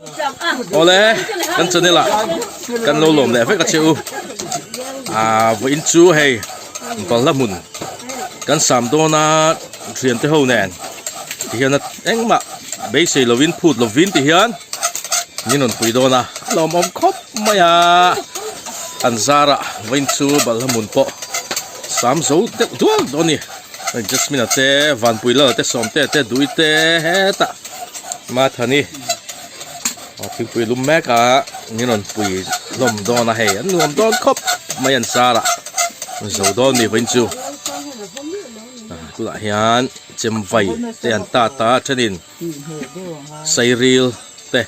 Awle kan channel ah kan lo lawm leh vek a che u ah vawiin chu hei balhla hmun kan sam dawn a thian te ho nen ti hian engmah beisei lovin phut lovin ti hian min rawn pui dawn a a lawmawm khawp mai a an zarah vawiin chu balhla hmun pawh sam zo deuh dual dawn a ni Jasmine-a te Vanpuilala te Sawmtea te Duite hetah Mathani aw thingpui lum mek a min rawn pui hlawm dawn a hei an nuam dawn khawp mai an sar a an zo dawn ni vawiin chu tunah hian chemvai te an tat a thenin sairil te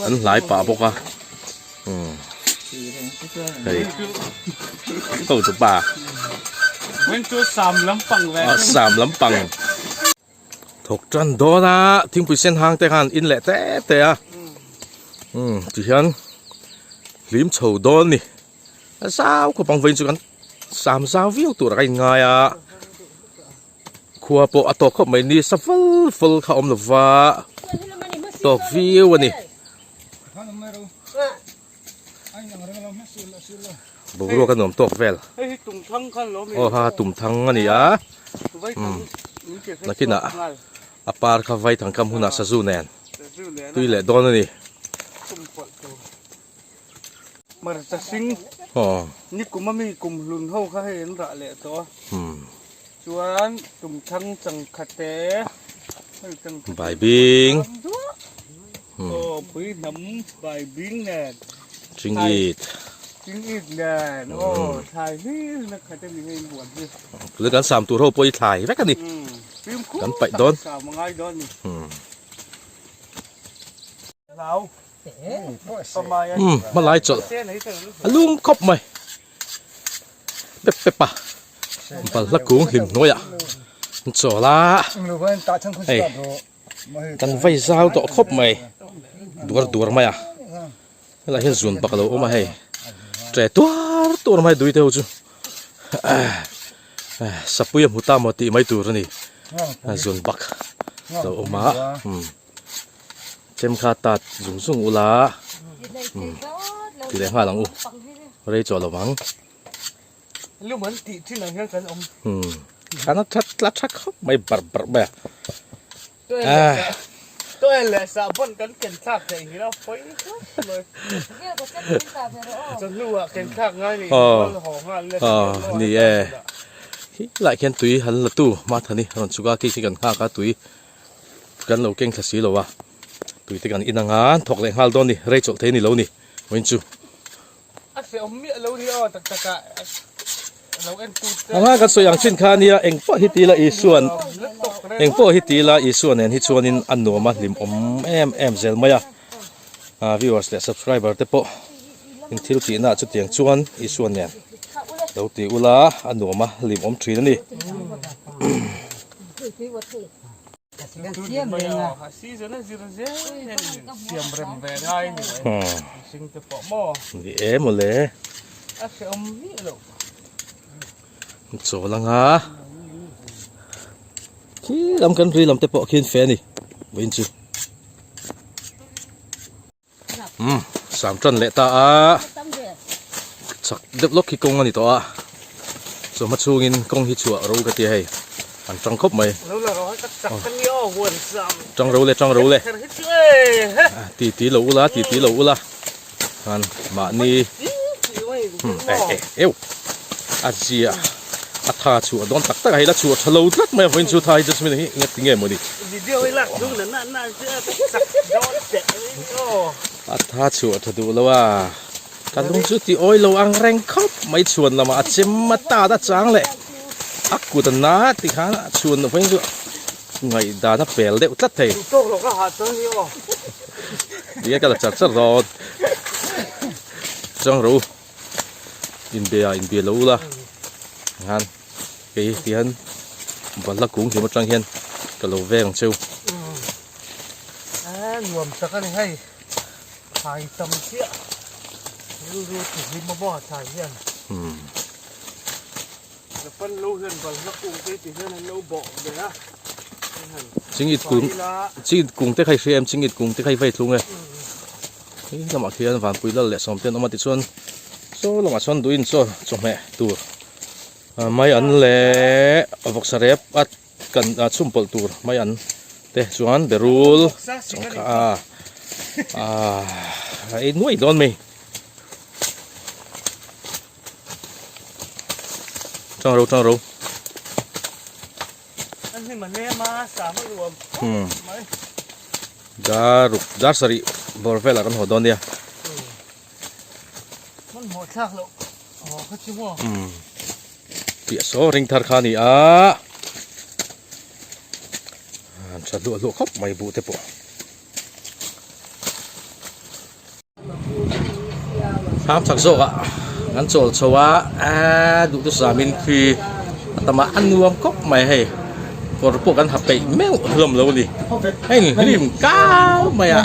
an hlai pah bawk a umm hei ho chu pa sam lampang. Thawk tan dawn a thingpui sen hang te khan in leh te te a umm ti hian hlim chho dawn a ni a zau khawp ang vawiin chu kan sam zau viau tur a ka inngai a khua pawh a tawk khawp mai ni sa fal fal kha a awm lo va tawk viau a ni. Boruak a nuam tawk vel. Aw ha tumthang a ni a. Nakinah a par kha vaithang kam hunah sazu nen tui leh dawn a ni. Aw. Baibing. Aw pui hnam bai bing nen. Chingit. Chingit nen aw thlai hlir na khat ani hei buan hi. Tuna kan sam tur ho pawh hi thlai vek ani. Kan paih dawn. Sam angai dawn ni. Lau. Um hmalai chawlh a lum khawp mai. Pep pep a balhla kung hlim hnuaiah an chawl a. Hei. Kan vai zau tawh khawp mai duar duar mai a helai hian zun bak a lo awm a hei ṭe tuar tuar mai dui te ho chu sapui a hmu ta maw tih mai tur a ni zun bak a lo awm a chem kha tat zung zung ula ti leh nghal ang u rei chawh lo vang. Khana that tla tha khawp mai barh barh mai a. Aw ni e khi lai khian tui han la tu Mathani a rawn chhuk a khi khi kan nghak a tui kan lo keng thla si lo a tui te kan in anga thawk leh nghal dawn a ni rei chawlh thei a ni lo ni vawiin chu. A hrehawm miah lo ni aw tak tak ah lo en tu te. Anga kan sawi ang chin kha nia eng pawh hi ti ila Isuan eng pawh hi ti ila Isua nen hi chuanin a nuam a hlim awm em em zel mai a ah viewers leh subscriber te pawh in thil tihna ah chutiang chuan Isua nen lo ti ula a nuam a hlim awm thin a ni. Ni e mawle chawl anga khi lam kan ri lam te pawh khian fe a ni vawiin chu. Umm sam tan leh ta a chak deuh lawk hi kawng a ni tawh a chawhma chhungin kawng hi chhuah ro ka ti a hei an tang khawp mai tang ro le tang ro le ti ti lo ula ti ti lo ula khan mahni umm eh eh eu a zia a tha chhuah dawn tak tak a hei la chhuah tha lo tlat mai a vawiin chu tha hi jasmine hi eng ti nge mawni a tha chhuah tha duh lo a ka lung chu ti awi lo ang reng khawp mai chhuan lamah a chem a tat a chang leh a kut a na ti khan a chhuan loh vawiin chu ngaihdan a pel deuh tlat thei nia ka la char char dawn chuang rawh u. Inbe ah inbe lo ula han kei ti hian balhla kung hlim atang hian ka lo veng ang cheu. A nuam tak a ni hei thlai tam chiah rilru ti hlim a maw thlai hian Japan lo hian balhla kung te ti hian an lo bawh ve a Chingit kung chingit kung te kha i hria em chingit kung te kha i vei thlung e. Khi lamah khian vanpui lal leh sawmte an awm a tichuan saw lamah chuan duhin chaw chawhmeh tur mai an leh vawksa rep a kan chhum pawlh tur mai an te chuan berul changkha a a ei nuai dawn mai. Tang ro tang ro. Dar ruk dar sarih bawr velah kan haw dawn nia. Piah saw ring thar kha a ni a. An tha hluah hluah khawp mai buh te pawh. Thlam chak zawkah kan chawl chho a aaa duhthusam in khi a tam a a nuam khawp mai hei kawr pawh kan ha peih meuh hlawm lo a ni hei hlim kau mai a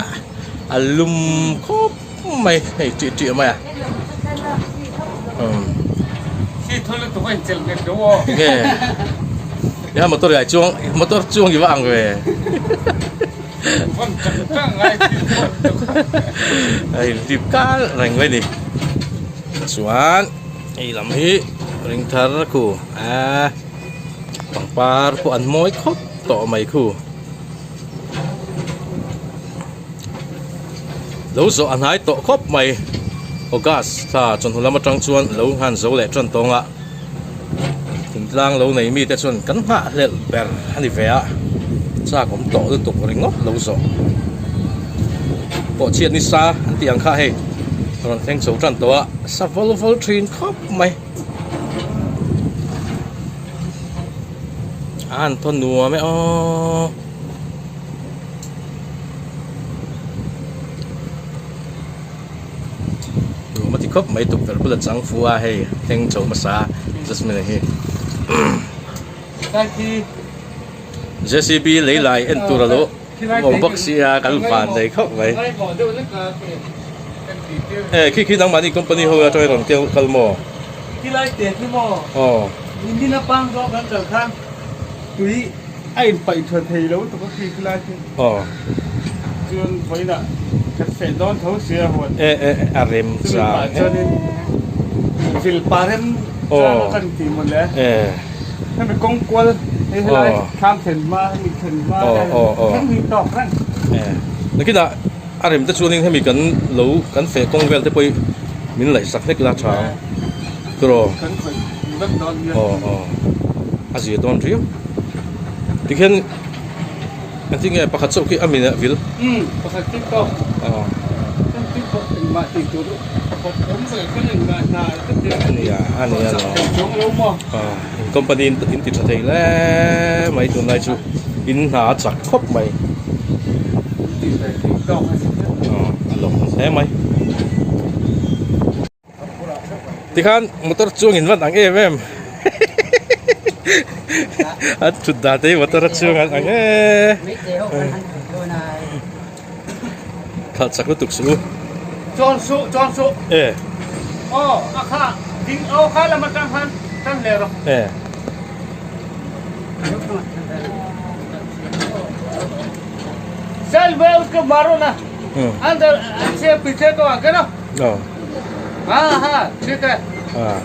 a lum khawp mai hei tih tih mai a umm nge nia motor ah chuang motor chuang i va ang ve. A inhlip kal reng mai a ni chuan hei lam hi ring thar khu a pangpar pawh an mawi khawp tawh mai khu lo zawh a hnai tawh khawp mai august thla chawhnu lam atang chuan lo han zo leh tan tawng a thingtlang lo nei mite chuan kan nghah hlelh ber a ni ve a chak awm tawh lutuk ringawt lo zawh pawh chhiat nisa an tih ang kha hei rawn thleng chho tan tawh a sa vawl vawl thin khawp mai a han thaw nuam e aw. Nuam a ti khawp mai tukverh bula chang fu a hei thleng chho hmasa Jasmine hi JCB lei lai en tur alo awm bawk sia kan van nei khawp mai e khi khi nangmahni company ho atanga rawn kal kal maw aw A inpaih tha thei lo tuk a khi khilai khi. Aw. Chuan vawiinah kan feh dawn tho sia huan. E e a rem chang e. Chuanin vil pa rem chang a kan ti maw le. E. Hemi kawng kual hei helai thlam thlen hma hemi thlen hma thleng hi tawk reng. E. Nakinah a rem te chuanin hemi kan lo kan feh kawng vel te pawh hi min laih sak hlek la tha ang. Turaw. Kan khawih vek dawn hian. Aw aw. A zir dawn riau. Tikhian engtin nge pakhat chauh khi a min a vil. Umm pakhat tih tawk. Aw. Kan tih pawh engmah tih tur pakhat awm ve khan engmah hna ka ti a. Ania ania lo. Chak thei chuang lo maw. Aw in company in ti tha thei hle mai tunlai chu in hna a chak khawp mai. In ti ve thei tawk a ni. Aw a lawm hle mai. Tikhan motor chuang in van ang em em a thut dan te hi motor a chuang an ang e khalh chak lutuk suh u Chuan suh chuan suh e aw a kha ding aw kha lam atang khan tan hle rawh e Cell ve uske maro na andar se piche to aage na Aw. Ha ha thik e. Ah.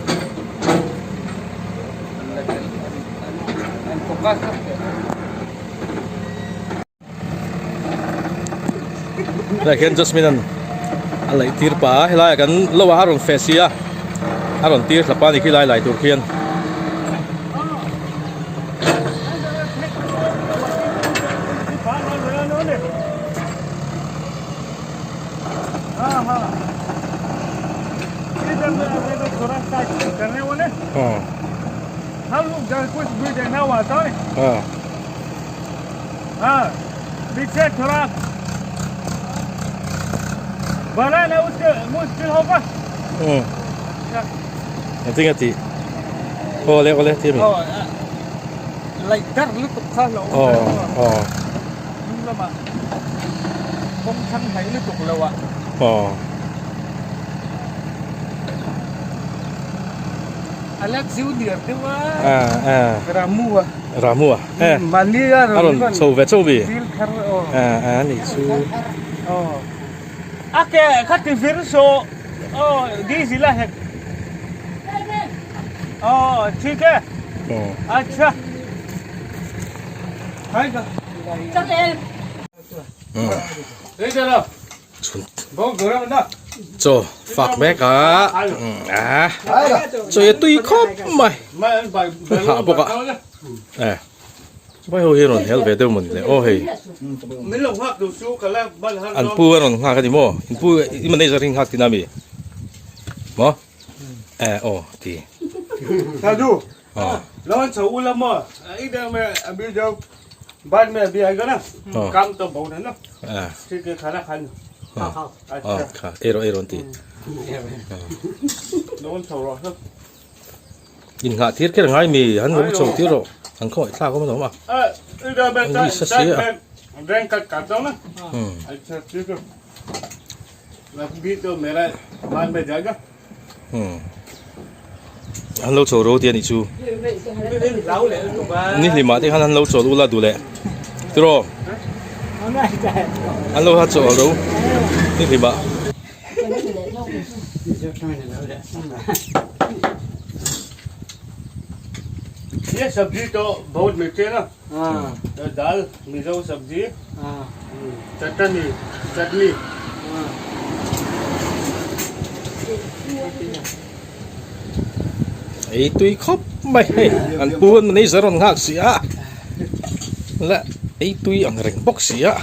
Lai khian Jasmine an a laih tir pah a helaiah kan lo ah a rawn feh si a a rawn tir thlap a ni khi lai lai tur khian. Engtin nge tih? Aw le aw le tih a mi. Aw aw. Hnung lamah kawng thlang hnaih lutuk lo ah. Aw. Alex Junior deuh a. Ah ah. Ramu a. Ramu a. Eh. Mahni a rawn chho ve chauh vi. Dil thar aw. Ah ah ni chu. Aw. A ke kha ti vir saw aw diesel a hek aw thik e acha Chaw fak mek a a chaw hi a tui khawp mai hah bawk a e vai ho hi a rawn hel ve deuh mawni le aw hei an pu a rawn nghak a ni maw in pu i manager hi nghak tina mi maw e aw ti Kha ei rawh ei rawh an ti. In nghah tir kher ngai mi han lo chho tir rawh an khawngaih thlak awm alawm a. An ri sa si a. An lo chho ro tih a nih chu. Ni hlimah te khan an lo chawl ula duh leh tiraw an lo ha chawl ro ni hlimah. Ei tui khawp mai hei an pu an manager rawn nghak si a la ei tui ang reng bawk si a.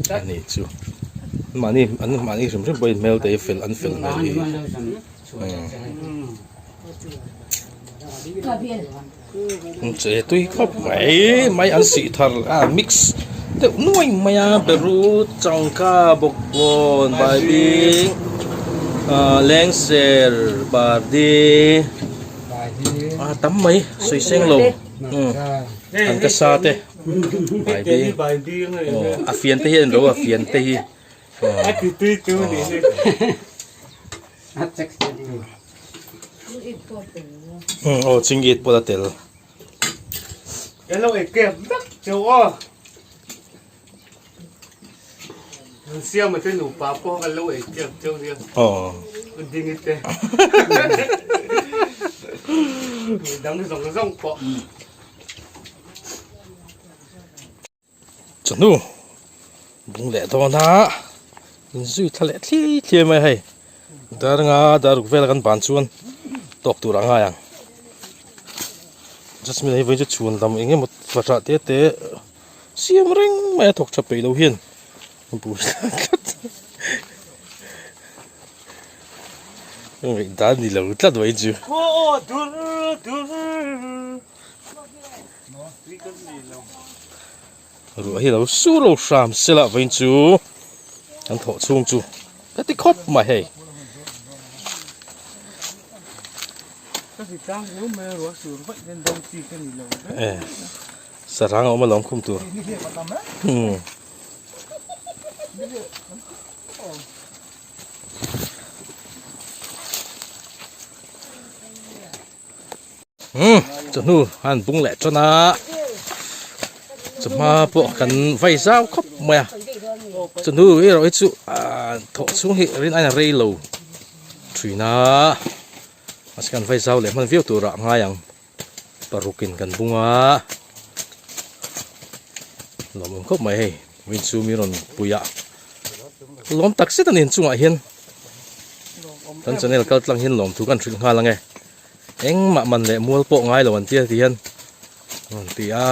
A nih chu mahni an mahni hrim hrim pawhin hmel te hi fel an fel hmel hi che tui khawp mai mai an sih thar a mix deuh nuai mai a beru changka bawkbawn baibing ah lengser pardi a tam mai sawi seng lo an ka sa te baibing aw a fian te hi a ni lo a fian te hi aw chingit pawh la tel. Chawhnu bung leh dawn a inzui thla leh thli thli mai hei dar nga dar ruk vel kan ban chuan tawk tur a ngai ang jasmine hi vawiin chu chhun lam eng emaw fahrah te te siam reng mai a thawk tha peih lo hian a bu tlat ngaihdan ni lo tlat vawiin chu. Ruah hi lo su lo hram se lah vawiin chu kan thawh chhung chu ka ti khawp mai hei. E sarang a awm alawm khum tur. Hmm. Umm chawhnu a han bung leh tan a chawhma pawh kan vai zau khawp mai a chawhnu erawh hi chu ahh thawh chhung hi rin aiin a rei lo thin a mahse kan vai zau leh hman viau turah a ngai ang paruk in kan bung a lawmawm khawp mai hei win chu mi rawn pui a lawm tak zet a ni inchungah hian kan channel kal tlang hian lawmthu kan hrilh nghal ang e. Engmah man leh mual pawh ngai lo an tia ti hian rawn ti a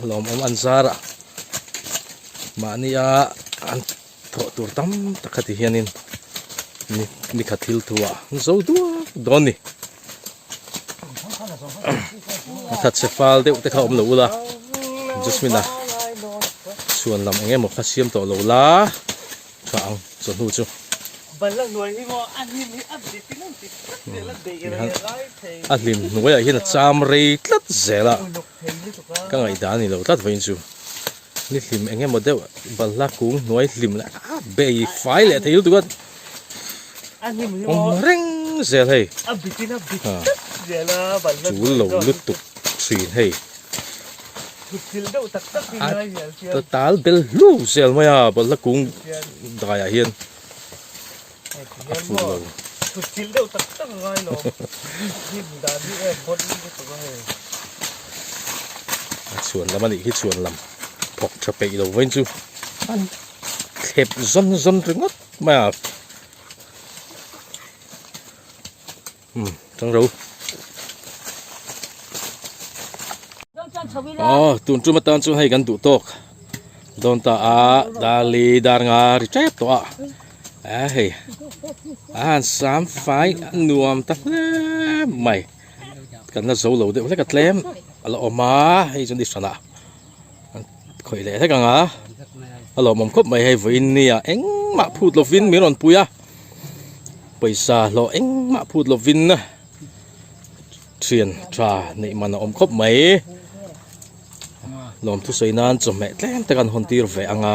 lawmawm an zar a mahni a an thawh tur tam tak kha ti hianin ni ni khat thil thu ah an zo duak dawn ni a thatchhe fal deuh te kha awm lo ula Jasmine a chhuan lam eng emaw kha siam tawh lo la. Tha ang chawhnu chu. A hlim hnuaiah hian a cham rei tlat zel a, ka ngaihdan a ni lo tlat vawiin chu. Ni hlim eng emaw deuh balhla kung hnuai hlim leh a bei fai leh thei lutuk a, awm reng zel hei. Chul lo lutuk thin hei. A tal bel hlu zel mai a balhla kung daiah hian a fuh lo. A chhuan lam a nih hi chhuan lam thawk tha peih lo vain chu an thlep zawn zawn ringawt mai a. Um tang ro. Aw tun tum atan chuan hei kan duh tawk dawn ta a dali dar nga ri tep tawh a a hei a han sam fai a nuam ta hle mai kan la zo lo deuh hlek a tlem a la awm a hei chuan i hran ah khawih leh hlek ang a a lawmawm khawp mai hei vawiin nia engmah phut lovin min rawn pui a. Pawisa hlawh engmah phut lovin thian tha neih man a awm khawp mai. Lawm thusawi nan chawhmeh tlem te kan hawn tir ve anga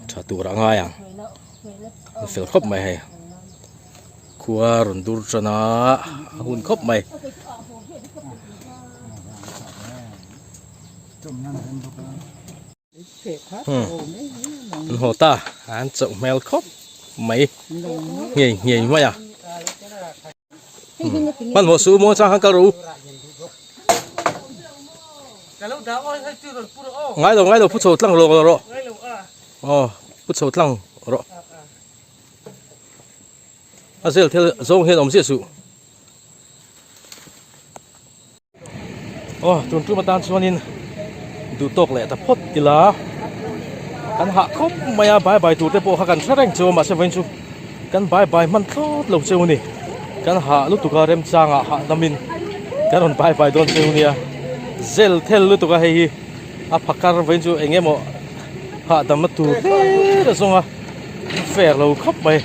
tha tur a ngai ang. A fel khawp mai hei. Khua rawn dur tan a a hun khawp mai. An haw ta an chauh hmel khawp mai ngei ngei mai a hmanhmawh suh maw chang khan kal rawh u ngai lo ngai lo pu chho tlang rawh rawh aw pu chho tlang rawh a zel thil zawng hian awm ziah suh. Aw tun tum atan chuanin duh tawk leh ta phawt ila kan hah khawp mai a bye bye tur te pawh kha kan hre reng chu mahse vawiin chu kan bye bye hman thlawt lo cheu a ni kan hah lutuk a remchangah hahdamin kan rawn bye bye dawn cheu nia zel thel lutuk a hei hi a phakar vawiin chu eng emaw hahdamna tur hlir a zawng a fair lo khawp mai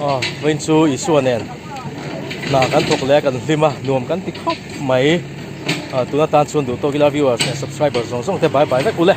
aw vawiin chu Isua nen. Hna kan thawk leh a kan hlim a nuam kan ti khawp mai ah tuna tan chuan duh tawk ila viewers leh subscribers zawng zawng te bye bye vek u le.